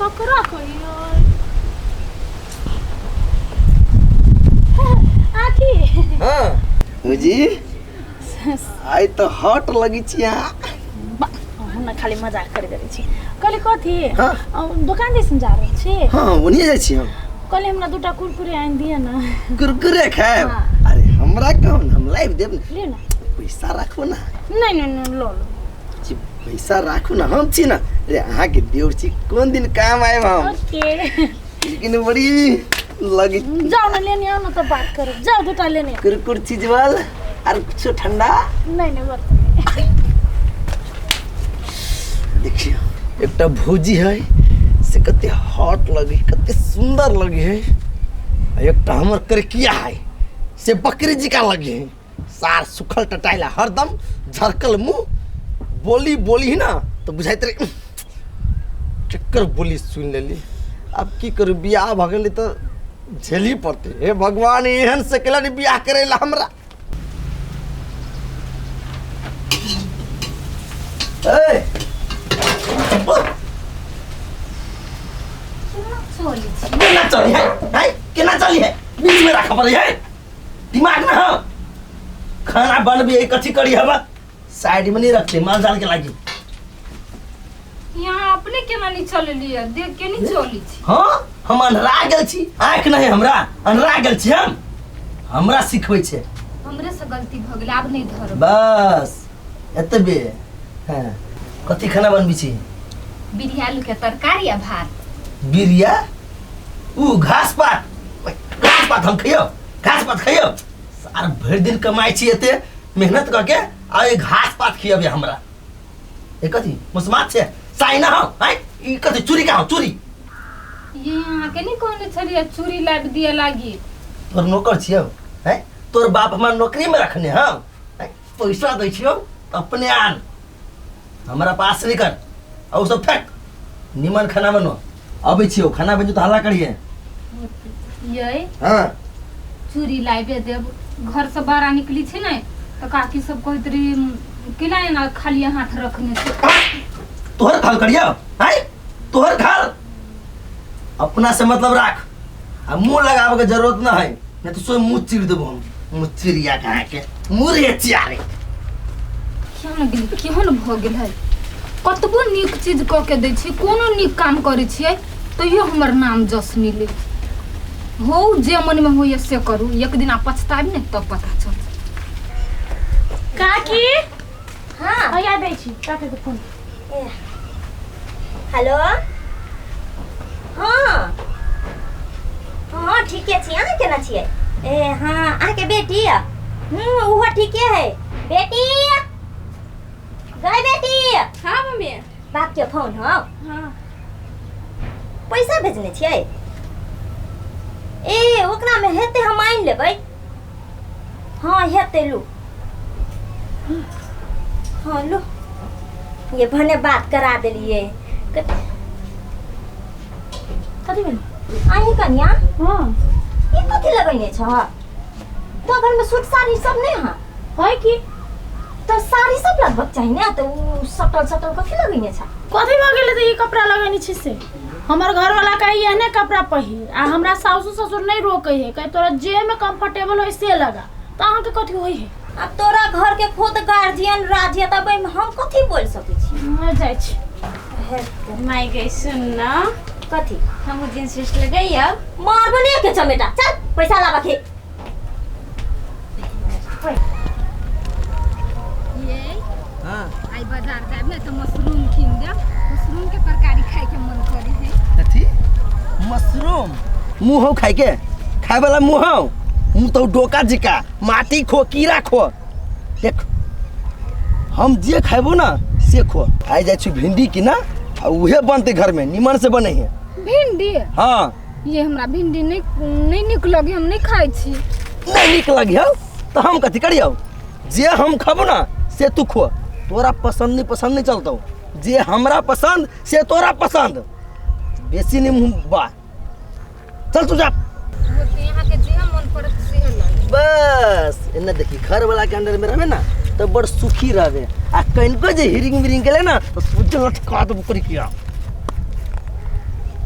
ककरा कहियो आखी। हाँ भौजी, आइ तऽ हॉट लगै छी अहाँ। हम ने खाली मजाक कर दे छी। कहली कथी? हाँ। दोकान दिसन जा रहल छी? हाँ, ओनिए जाइ छी हम। कहली हमरा दूटा कुरकुरे आनि दिअ ने। कुरकुरे खायब? हाँ। अरे हमरा कहू ने, हम लाबि देब ने। लिअ ने। पैसा राखू ने। नहीं नहीं नहीं, लो लो। जी, पैसा राखू ने, हम छी ने। अरे अहाँके देवर छी, कोन दिन काम आयब हम। ओके। लेकिन बड़ी लगी। जाओ ना लेने आओ ना तो बात करो, जाओ दूटा लेने आओ। कुरकुर चीज वाल और कुछ ठंडा? नहीं नहीं, बस। देखियो एकटा भौजी है से कते हॉट लगे, कते सुंदर लगे है, आ एकटा हमर करकिया है से बकरी जी का लगे है, सार सुखल टटाइला हरदम झरकल मुंह, बोली बोली ही ना तो बुझाइत रहे चक्कर बोली सुन लेली। अब की करू, बियाह भऽ गेलै तऽ झेली पड़तै। हे भगवान, एहन से केला नहीं बियाह करे ला हमरा। ए केना चली है, है केना चली है, बीच में राखऽ पड़ै है दिमाग ना। हाँ खाना बनबी है कथी करी हवा साइड में नहीं रखते माल जाल के लागी। यहाँ अपने केना नहीं चललियै, देख के नहीं चली छी। हाँ हम अन्हरा गेल छी, आँख नहीं हमरा, अन्हरा गेल छी हम, हमरा सिखबै छै। हमरे से गलती भ गेल, आब नहीं धरब। बस एतबे। हाँ कथी खाना बनबी छी? बिरिया आलू के तरकारी आ भात। बिरिया ऊ घास पात, घास पात हम खइयो, घास पात खइयो। सार भरि दिन कमाइ छी एते मेहनत करके आ ये घास पात खियबे हमरा। ये कथी मुसमात छे साई ना हो हैं, ई कथी चूरी का हो चूरी? ये अहाँ के नहीं कहने छलियै चूड़ी लाबि दिए लागी? तोर नौकर छियौ हैं, तोर बाप हमरा नौकरी में रखने हौ हैं, पैसा दै छियौ तऽ अपने आन, हमरा पास नहीं कर। आ उ सब फेंक, निमन खाना बनो। अबै छियौ खाना बन तऽ हल्ला करिए। ये हाँ चूड़ी लाबि देब, घर से बाहर निकली छी ने तऽ काकी सब कहैत रही केना एना खाली हाथ रखने छै। तोहर घर करियौ हैं, तोहर घर अपना से मतलब राख, आ मुंह लगावे के जरूरत न है, नहीं तो सो मुंह चीर देबो हम, मुंह चिरिया कहाँ के मुंह रे चियारे। केहन गेल केहन भऽ गेल है, कतबो नीक चीज कऽ के दै छियै, कोनो नीक काम करै छियै तैयो हमर नाम जस मिले हो, जे मनमे होइए से करू, एक दिन आ पछताबी ने तब पता चलत। काकी। हाँ। भैया दै छी काकी के फोन। हेलो। हाँ हाँ ठीके छी, अहाँ केना छियै? ए हाँ अहाँके बेटी यऽ? ओहो ठीके है। बेटी गए बेटी। हाँ मम्मी। बाप के फोन हो? हाँ। पैसा भेजने छियै? ए ओकरा में हेतै हम आनि लेबै। हाँ हेतै, लू। हाँ लू, ये भने बात करा देलिए। कथी भेल? अहीं कनिया? हाँ। ई कथी लगैने छ? तो घर में सूट साड़ी सब नहीं है? है की? तो साड़ी सब लगभग चाहिए ना, तो उ सटल सटल कथी लगैने छ? कथी भऽ गेलै तऽ ई कपड़ा लगैने छी से? हमर घरवाला कहै एहने कपड़ा पहिर, आ हमरा सासु ससुर नहीं रोकै है, कहे तोरा जे में कंफर्टेबल होइ से लगा, तऽ अहाँके कथी होइ है? अब तोरा घर के खुद गार्जियन राजी तब एहिमे हम कथी बोल सकै छी? मर जाइ छी। माय गई सुन ना। कथी? हमहूँ जींस उंस लगैया। मारबो नहीं के चमेटा, चल पैसा लाबा के। ये हाँ आई बाजार जायब ने तऽ मशरूम कीन देब, मशरूम के तरकारी खाय के मन करे है। कथी मशरूम? मुँह हो खाय के, खाय वाला मुँह हो, मुँह तो डोका जिका माटी खो कीड़ा खो। देख हम जे खाबो ना से खो। आइ जाइ छी भिंडी की ना, आ उहे बनते घर में निमन से बने है भिंडी। हाँ ये हमरा भिंडी नहीं नहीं निक लगे, हम नहीं खाइ छी। नहीं निक लगे हौ तो हम कथी करियौ? जे हम खबो ना से तू खो, तोरा पसंद नहीं पसंद नहीं चलतौ, जे हमरा पसंद से तोरा पसंद, बेसी नहीं मुँह बा। चल तू जा। यहाँ के जे मन पड़त से लगे। बस एने देखी घर वाला के अंडर में रहबे ना तो बड़ सुखी रहबे, आ कनिको जे हिरिंग मिरिंग गेले ना तो सूझ लटका देबो करी किया।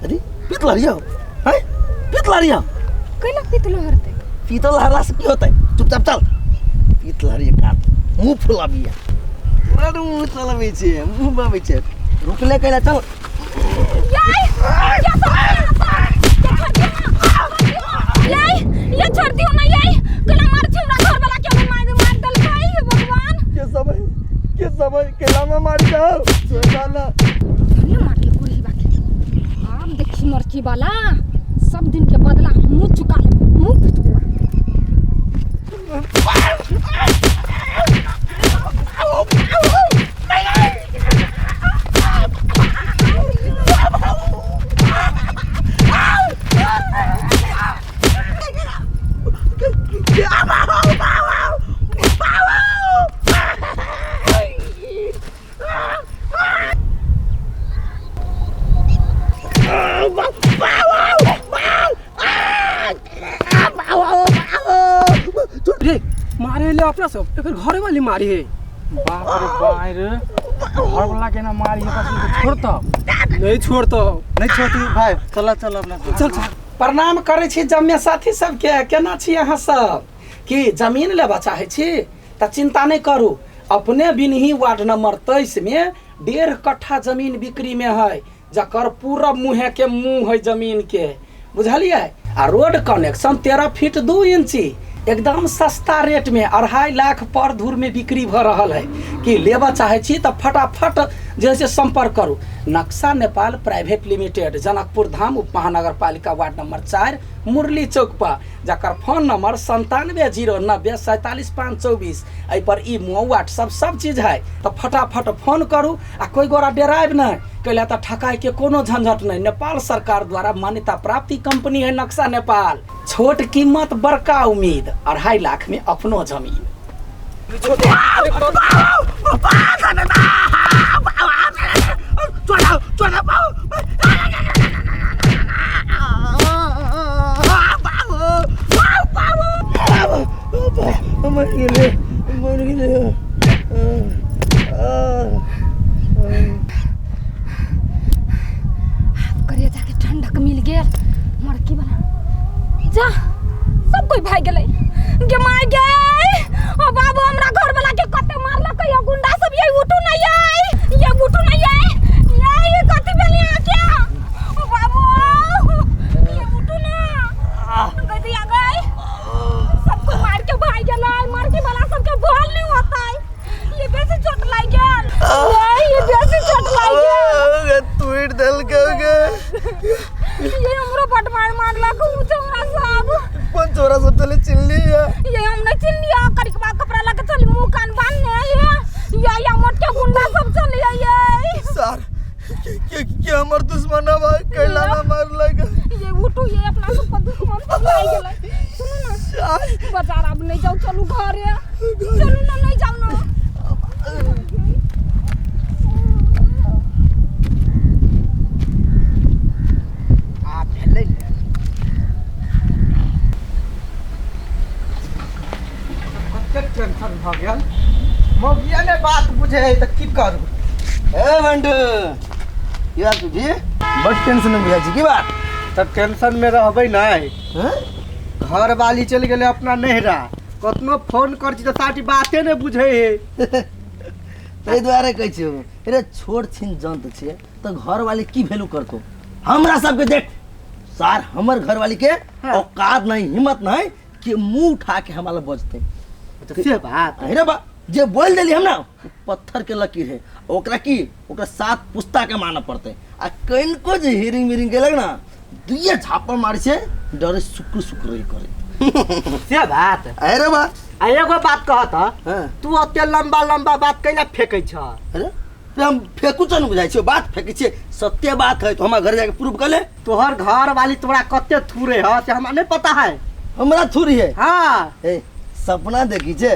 अरे पीत लहरिया हैं, पीत लहरिया कैला पीत लहरते? पीत लहरला से की होतै? चुपचाप चल। पीत लहरिया काट मुंह फुलाबिया, पूरा मुंह चलबै छै, मुंह बाबै छै। रुकले कैला चल। याई ये छोड़ दियो ना याई, कैला मार छी हमरा घर वाला के मार मार देलकै। हे भगवान, के समय के समय केला में मार जाओ सोना धन्य मारले कुरही बाकी। आब देखी मरकी वाला सब दिन के बदला मुंह चुका ले, मुंह पिटुआ। रे मारे ले अपना सब एकर घरे वाली मारी है। बाप रे बाप रे, घर वाला के ना मारी है, बस इनको छोड़ता नहीं छोड़ता नहीं छोड़ती भाई। चला चल अपना चल चल। प्रणाम करै छी जम्मे साथी सबके, केना छी अहाँ सब? कि जमीन लेबा चाहै छी तऽ चिंता नहीं करू, अपने बिनही वार्ड नंबर 23 में 1.5 कट्ठा जमीन बिक्री में है, जकर पूरब मुँहे के मुँह है जमीन के, बुझलियै? आ रोड कनेक्शन 13 फीट 2 इंची, एकदम सस्ता रेट में 2.5 लाख पर धूर में बिक्री भ रहल है। कि लेबा चाहै छी तऽ फटाफट जे से संपर्क करू। नक्शा नेपाल प्राइवेट लिमिटेड, जनकपुर धाम उप महानगर पालिका वार्ड नंबर 4 मुरली चौक पर, जकर फोन नंबर 97 090 47 5 24। एहि पर ईमो व्हाट्सअप सब चीज है, तऽ फटाफट फोन करू। आ कोई गोरा डरायब नहीं, कैला तऽ ठकाई के कोनो झंझट नहीं। नेपाल सरकार द्वारा मान्यता प्राप्त कंपनी है नक्शा नेपाल। छोट कीमत बड़का उम्मीद, 2.5 लाख में अपनो जमीन। मर गेलै, मर गेलै। करे जाके ठंडक मिल गेल मरकी वाला। जा सब कोई भाग गेलै गे मार गे। ओ बाबू हमरा घर वाला के कते मारलक यो गुंडा सब। ये उठू नहीं आई, ये उठू नहीं आई, ये कथी भेल यहाँ के? ओ बाबू ये उठू ना गदिया गई। सब कोई मार के भाग गेलै, मरकी वाला सबके भल नहीं होता है। ये बेसी चोट लागि गेल, ये बेसी चोट लागि गेल, टूट देल के गे। ये हमरो बड मार मारलक उ चौरा सब। कौन चोरा सब चले चिल्ली है? ये हम नहीं चिल्ली है, करिकवा कपड़ा लगा चली मुंह कान बांधने ये या मोट के गुंडा सब चली ये। सर के के हमर दुश्मन है कैला ना मार लगा। ये उठू, ये अपना सब पर दुश्मन सब लागि गेलै। सुनू ना बाजार अब नहीं जाओ, चलू घरे चलू ना, नहीं जाओ ना। आ भेलै कतेक टेंशन भ गेल, मौगिया ने बात बुझे है तऽ की करू? ए बंटू की बात बुझी? बड टेंशन में बुझाइ छी की बात? तब टेंशन में रहबै नहीं। घर वाली चलि गेलै अपना नैहरा, कतनो फोन कर छी तऽ साटी बाते नहि बुझे है। ताहि दुआरे कहै छियौ रे, छोट छिन जन्त छियै तऽ घरवाली की वैल्यू करतौ? हमरा सबके देख सार, हमर घरवाली के औकात नहीं, हिम्मत नहीं कि मुंह उठा के हमरा लग बजतै। से बात अरे बा जे बोल देली हम ना पत्थर के लकीर है, ओकरा की ओकरा 7 पुस्ता के मानऽ पड़तै। आ कनिको जे हिरिंग मिरिंग केलक ना, दुइये झापड़ मारै छै, डरे सुकुर सुकुर रही करे। से बात। अरे बा आ एगो बात कहत, हाँ। तू ओते लंबा लंबा बात कैला फेकै छ? अरे हम फेकू छ न बुझाइ छियौ, बात फेकै छियै, सत्य बात है। तो हमरा घर जाके प्रूफ कर ले। तोहर घर वाली तोरा कते थूरे ह से हमरा नहीं पता है। हमरा थूरी है? हाँ। ए सपना देखी छे?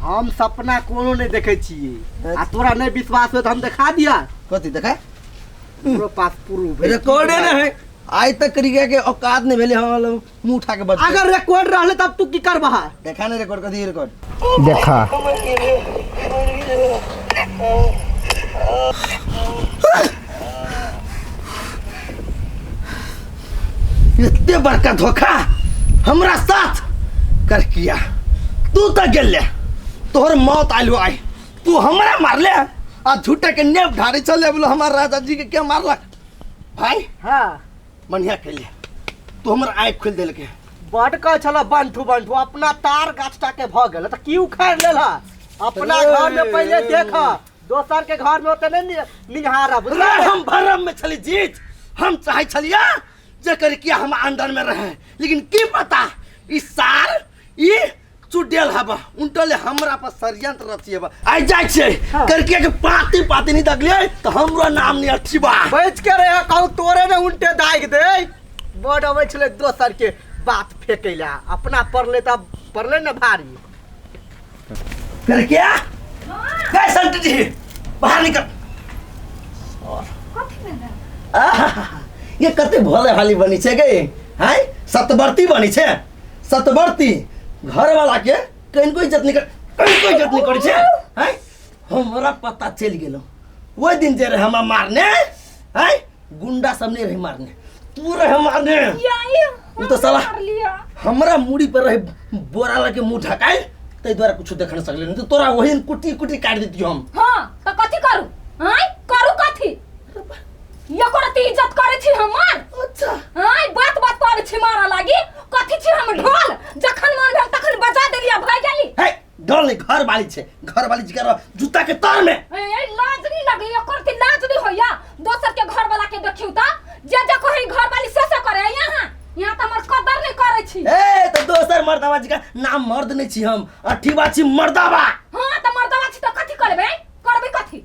हम सपना कोनो नहीं देखे छियै, आ तोरा नहीं विश्वास हो तो हम देखा दिया। कथी देखा? हमरो पास प्रूफ है, रिकॉर्ड है ना है। आइ तक करिया के औकात नहीं भेलै हम मुंह उठा के बजतै। अगर रिकॉर्ड रहले तब तू की करबह? देखा नहीं रिकॉर्ड, कथी रिकॉर्ड? देखा। एते बड़का धोखा हमरा साथ कर किया। तू तो गेले, तोहर मौत आइल आई, तू हमरा मारले आ झूठे के नेप ढारी चले बोलो हमार राजा जी के के मारलक भाई। हाँ बढ़िया कैले, तू हमर आँख खोल देलके। बड कह छल बंठू बंठू अपना तार गाछ टा के भ गेल त की उखाड़ लेला। अपना घर में पहले देख, दोसर के घर में ओते नहीं निहारा बुझला। हम भरम में छली जीत, हम चाहे छलिया जे कर किया हम अंडर में रहे, लेकिन की पता ई सार ई चुडेल हबा उनटले हमरा पर षड्यंत्र रचिएबा। आइ जाइ छै करकिया के पाती पाती नहीं दगलिए तो हमरो नाम नहीं अठीबा। बच के रहे कहू तोरे ने उनटे दाग दे। बड अबै छले दोसर के बात फेकैला, अपना पड़ले त पड़ले ने भारी। करकिया कैसन जी बाहर निकल। ये कते भोले भाली बनी छे गे हैं, सतवर्ती बनी छे। सतवर्ती घर वाला के कनको इज्जत नहीं कर, कनको इज्जत नहीं करै छे हैं। हमरा पता चलि गेलो ओहि दिन जे रहे हमरा मारने हैं, गुंडा सब नहीं रहे मारने, तू रहे मारने। उ तो साला हमरा मुड़ी पर रहे बोरा लगे मुंह ढकाई, ताहि दुआरे कुछ देख नहीं सकले, नहीं तो तोरा वही कुटी कुटी काटि देतियो हम। हां त कथि करू हैं, करू कथि एको रति इज्जत करे छी हमर। अच्छा हैं, बात बात पर छी मारा लागी कथि छी हम ढोल, जखन मन भेल तखन बजा देलिया भाई गेली। हे ढोल नहीं, घर वाली छे, घर वाली जिगर जूता के तार में। ए लाज नहीं लगे एको रति लाज नहीं होया दोसर के घर वाला के देखियो त जे जे कहे घर वाली से से करे। यहां यहां त हमर कदर नहीं करे छी। ए त दोसर मर्दावा जी का नाम मर्द नहीं छी हम, अठीबा छी मर्दावा। हां त मर्दावा छी त कथि करबे, करबे कथि,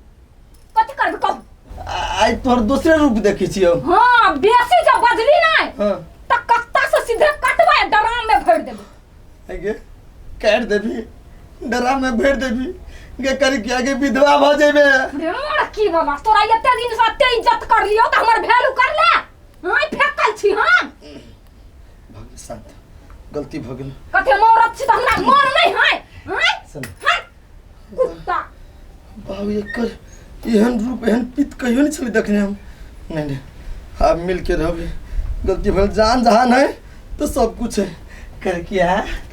कथि करबे कहू। आई तोहर दूसरे रूप देखै छियौ। हां बेसी जब बजली नै हां त कत्ता से सीधे कटवा डराम में भर देबे। आगे काट देबी, डराम में भर देबी गे कर के आगे विधवा भ जेबे। रे मोर की बाबा तोरा एते दिन से एते इज्जत कर लियो त हमर वैल्यू कर ले। हां फेकल छी हम। भगवान शांत, गलती भ गेल। कथे मौरत छी त हमरा मन नहीं है। हां सुन कुत्ता बाबू एकर एहन रूप एहन पित कहियो नहीं छलै देखने हम। नहीं नहीं आब मिल के रहबे, गलती भल, जान जहान है तो सब कुछ है। कर किया